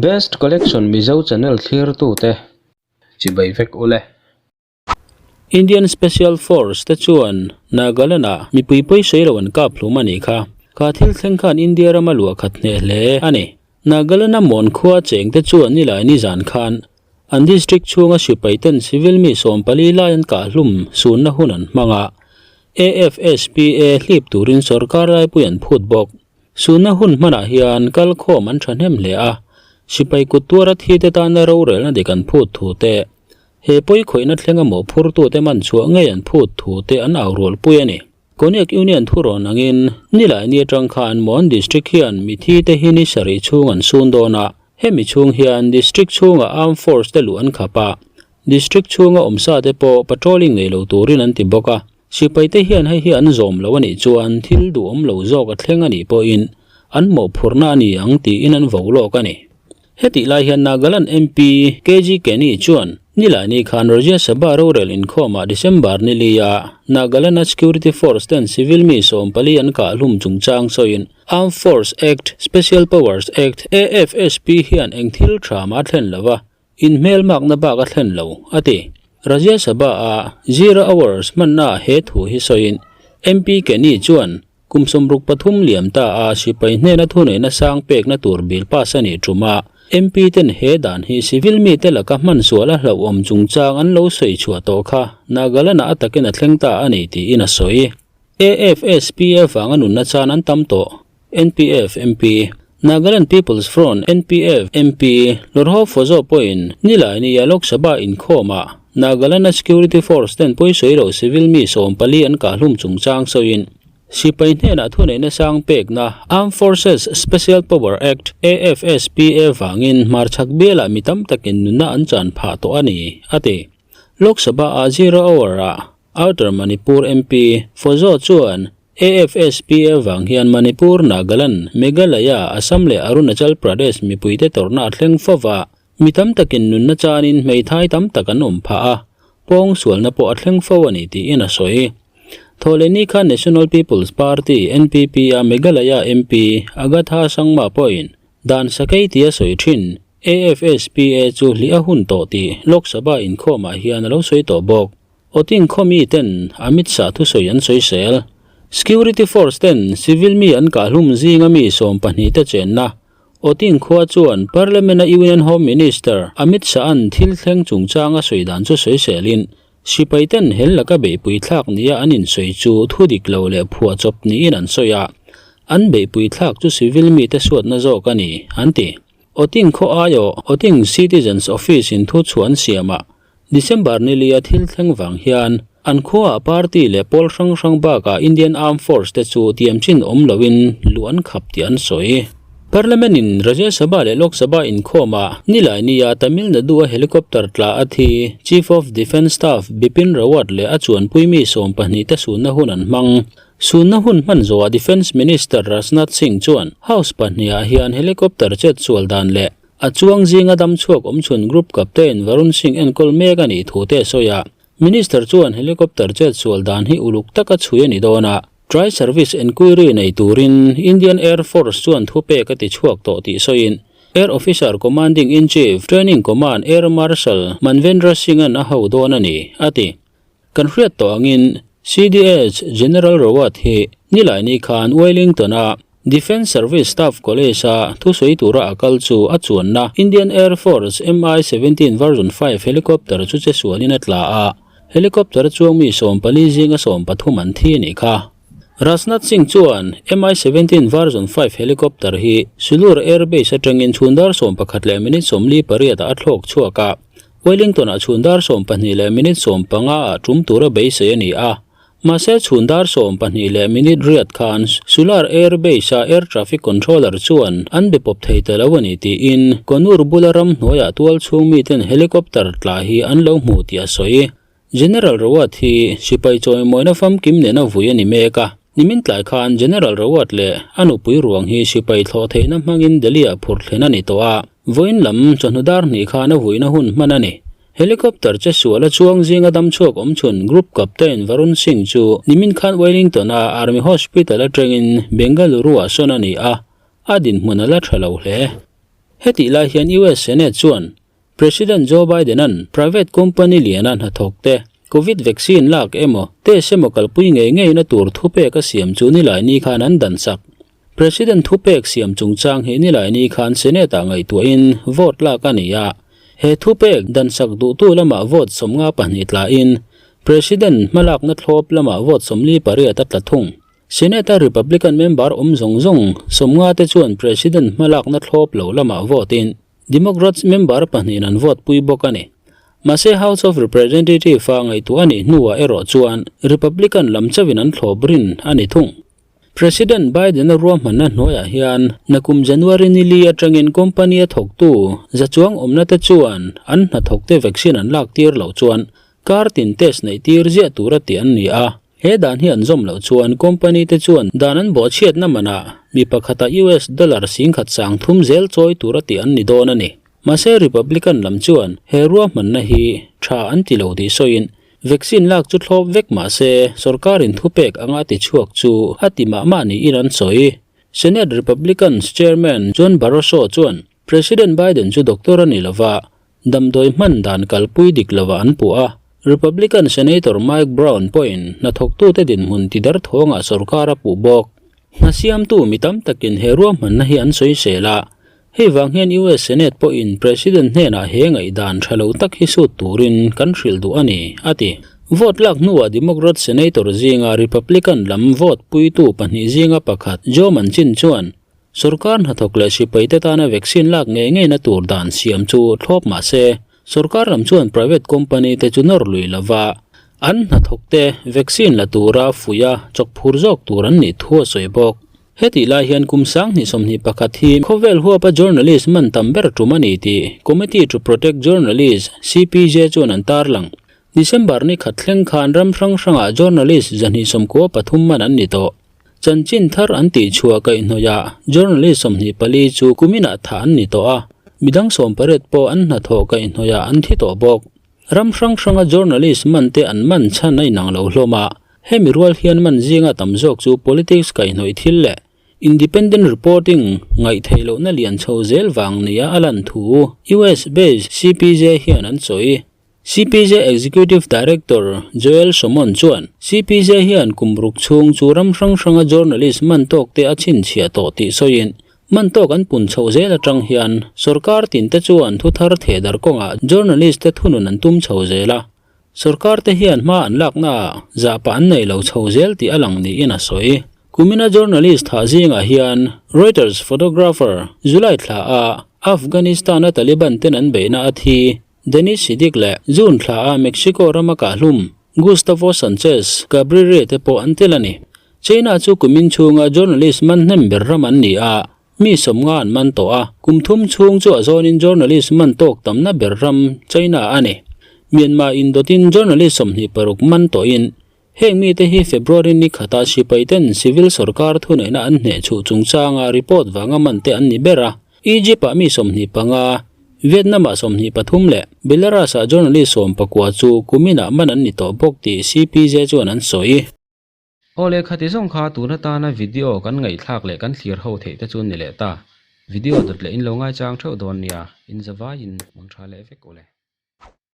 Best Collection Mizo channel thlirtute chibai vek ule. Indian Special Force te chuan Nagaland-ah mipui pawisawi lo an kap hlum a nih kha. Kha thil thleng khan India rama luah khat hneh hle a ni. Nagaland-a Mon khua chengte chuan nilai nizan khan an district chhunga sipaiten civil mi 14 lai an kah hlum sunna hun an hmang a, AFSPA hlip turin sorkar laipui an phut bawk. Sunna hun hmanah hian kalkhawm an thahnem hle a, sipai kut tuara thite tana rorelna dik an phut thu te, he pawi khawihna thlenga mawhphurtute man chhuah ngei an phut thu te an au rualpui a ni. Konyak Union thurawn angin Nilaini atang khan Mon District hian mithi te hi ni sarih chhung an sun dawn a, hemi chhung hian District chhunga Armed Force te luh an khap a, District chhunga awmsa te pawh patrolling nei lo turin an ti bawk a. Sipaite hian hei hi an zawm lo a nih chuan thil duhawm lo zawk a thleng a nih pawhin an mawhphurhna a ni ang tiin an vo lawk a ni. Hetih lai hian Nagaland MP KG Kenny chuan Nilaini khan Rajya Sabha rorel inkhawmah December ni lia Nagaland-a Security Force ten civil mi 14 an kah hlum chungchang sawiin Armed Force Act, Special Powers Act, AFSP, hian eng thil tha mah a thlen lo va, Inhmelmakna bak a thlen lo, a ti. Rajya Sabha-a zero hours hmannaah he thu hi sawiin MP Kenny chuan kum 63 liam ta a sipai hnena thuneihna sang pekna tur bill pass a nih tum a, MP ten he dan hi civil mite laka hman sual a hlauhawm chungchang an lo sawi chhuah tawh kha Nagaland-ah a takin a thleng ta a ni tiin a sawi. AFSPA vanga nunna chan an tam tawh. NPF MP, Nagaland People's Front, NPF, MP, Lorho Fozo pawhin Nilaini a Lok Sabha inkhawmah Nagaland-a Security Force ten pawisawi lo civil mi 14 an kah hlum chungchang sawiin sipai hnenah thuneihna sang pekna Armed Forces Special Power Act, AFSPA, vangin hmarchhak bialah mi tam takin nunna an chan phah tawh a ni, a ti. Lok Sabha-ah Zero Hour-ah Outer Manipur MP, Fozo chuan AFSPA vang hian Manipur, Nagaland, Meghalaya, Assam leh Arunachal Pradesh mipuite tawrhna a thleng fo va, mi tam takin nunna chanin hmeithai tam tak an awm phah a, pawng sualna pawh a thleng fo a ni tiin a sawi. Thawhlehni khan National People's Party, NPP, a Meghalaya MP Agatha Sangma pawhin dan sakei tia sawi thin AFSPA chu hlih a hun tawh tih Lok Sabha inkhawmah hian a lo sawi tawh bawk. Awting khaw mi ten Amit Shah thusawi an sawi sel. Security force ten civil mi an kah hlum zinga mi 12 te chenna. Awting khua chuan Parliament a Union Home Minister Amit Shah an thil thleng chungchang a sawi dan chu sawi selin sipai ten hel laka beihpui thlak nia an insawi chu thu dik lo leh phuah chawp niin an sawi a, an beihpui thlak chu civil mi te suatna zawk a ni, an ti. Awting khaw aiawh Awting Citizens Office in thu chhuah an siamah December ni lia thil thleng vang hian an khuaah party leh pawl hrang hrang bakah Indian Armed Force te chu tiam chin awm loin luh an khap tih an sawi. Parliament in Rajya Sabha leh Lok Sabha inkhawmah nilai nia Tamil Nadu a helicopter tla a thi Chief of Defence Staff Bipin Rawat leh a chuanpui mi 12 te sunna hun an hmang. Sunna hun hman zawhah Defence Minister Rajnath Singh chuan House pahnihah hian helicopter chet sual dan leh A chuang zinga dam chhuak awm chhun Group Captain Varun Singh enkawl mek a nih thu te a sawi a. Minister chuan helicopter chet sual dan hi uluk taka chhui a ni dawn a, Tri Service Enquiry nei turin Indian Air Force chuan thu pek a ti chhuak tawh tih sawiin Air Officer Commanding in Chief, Training Command Air Marshal Manvendra Singh-a'n a ho dawn a ni, a ti. Kan hriat tawh angin CDS General Rawat hi Nilaini khan Wellington-a Defence Service Staff College-a thusawi tura a kal chu a chuanna Indian Air Force Mi-17 version 5 helicopter chu che sualin a tla a, helicopter a chuang mi 14 zinga 13 an thi a nih kha. Rajnath Singh chuan Mi-17 version 5 helicopter hi Sulur Air Base atangin chhun dar 11 leh minute 48 ah a thlawk chhuak a, Wellington-ah chhun dar 12 leh minute 15 ah tum tura beisei a ni a. Mahse chhun dar 12 leh minute riat khan Sulur Air Base-a air traffic controller chuan an be pawp thei ta lo a ni tiin Coonoor bula ram hnuaiah tual chhung miten helicopter tla hi an lo hmu tih a sawi. General Rawat hi sipai chawimawina famkim nena vui a ni mek a. Nimin tlai khan General Rawat leh a nupui ruang hi sipai thlawh theihna hmangin Delhi-ah phurh thlen a ni tawh a. Vawiin lam chawhnu dar hnih khan a vuina hun hman a ni. Helicopter che sual a chuang zinga dam chhuak awm chhun Group Captain Varun Singh chu nimin khan Wellington-a Army Hospital atangin Bengaluru-ah sawn a ni a, a dinhmun a la tha lo hle. Hetih lai hian US Senate chuan President Joe Biden-a'n private company liana hnathawkte Covid vaccine lak emaw test emaw kalpui ngei ngeina tur thupek a siam chu Nilaini khan an dansak. President thupek siam chungchang hi Nilaini khan Senate-ah ngaihtuahin vote lak a ni a. He thupek dansak duhtu lamah vote 52 tlain President hmalakna thlawp lamah vote 48 a tla thung. Senate-a Republican member awm zawng zawng 50 te chuan President hmalakna thlawp lo lamah vote-in Democrats member pahnihin an vote pui bawk a ni. Mahse House of Representative-a ngaihtuah a nih hnuah erawh chuan Republican lam chauhin an thlawp rin a ni thung. President Biden-a ruahmanna hnuaiah hian nakum January ni li atangin company-a thawktu za chuang awmna te chuan an hnathawkte vaccine an lak tir loh chuan kar tin test neih tir ziah tura tih an ni a. He dan hi an zawm loh chuan company te chuan dan an bawhchhiatna manah mi pakhata US dollar 10,000 sang thum zel chawi tura tih an ni dawn a ni. Mahse Republican lam chuan he ruahmanna hi tha an ti lo tih sawiin Vaccine lak chu thlawp vek mah se, sorkarin thupek anga ti chhuak chu a ti mah mah niin an sawi. Senate Republicans Chairman John Barroso chuan President Biden chu doctor a ni lova, damdawi hman dan kalpui dik lovah an puh a. Republican Senator Mike Braun pawhin hnathawktute dinhmun ti derthawngah sorkar a puh bawk. Hna siamtu mi tam takin he ruahmanna hi an sawisel a, Hei vang hian US Senate pawhin President hnenah he ngaihdan tha lo tak hi sut turin kan hrilh duh a ni, a ti. Vote lak hnuah Democrat Senator zinga Republican lam vote puitu pahnih zinga pakhat Joe Manchin chuan sorkar hnathawk leh sipaite tana vaccine lak ngei ngeina tur dan siam chu thlawp mah se, sorkar lam chuan private company te chu nawr lui lova an hnathawkte vaccine la tura fuih a chawkphur zawk tur an nih thu a sawi bawk. Hetih lai hian kum 2021 hi khawvel huapa journalist man tam ber tum a ni tih Committee to Protect Journalists, CPJ, chuan an tarlang. December ni khat thleng khan ram hrang hrangah journalist 293 man an ni tawh. Chanchin thar an tih chhuah kaihhnawihah journalist 24 chu kuminah thah an ni tawh a, midang 18 pawh an hnathawh kaihhnawihah an thi tawh bawk. Ram hrang hranga journalist man te an man chhan a inang lo hlawm a, hemi rual hian man zinga tam zawk chu politics kaihhnawih thil leh independent reporting ngaihtheih lohna lian chho zel vang nia a lan thu US based CPJ hian an sawi. CPJ Executive Director Joel Shomon chuan CPJ hian kum ruk chhung chu ram hrang hranga journalist man tawk te a chhinchhiah tawh tih sawiin Man tawk an pun chhoh zel atang hian sorkar tin te chuan thu thar theh dar kawngah journalist te thunun an tum chho zel a. Sorkar te hian hma an lakna ah zahpah an nei lo chho zel tih a lang niin a sawi. Kumina journalist thah zingah hian Reuters photographer July thla a Afghanistan a Taliban ten an beihna a thi Danish Siddiq leh June thla a Mexico rama kahhlum Gustavo Sanchez Cabrera te pawh an tel a ni. China chu kumin chhunga journalist man hnem ber ram an ni a, mi 50 an man tawh a, kum thum chhung chu a zawnin journalist man tawk tamna ber ram China a ni. Myanmar indawtin journalist 26 man tawhin heng mite hi February ni khata sipai ten civil sorkar thuneihna an hneh chhuh chungchanga report vanga man te an ni ber a, Egypt-ah mi 25, Vietnam-ah 23 leh Belarus-ah journalist 19 chu kuminah man an ni tawh bawk tih CPJ chuan an sawi. Aw leh khati zawng kha tun atana video kan ngaihthlak leh kan thlir ho theih te chu ni leh ta. Video dawt leh in lo ngaichang theuh dawn nia, in zavaiin mang tha leh vek u le.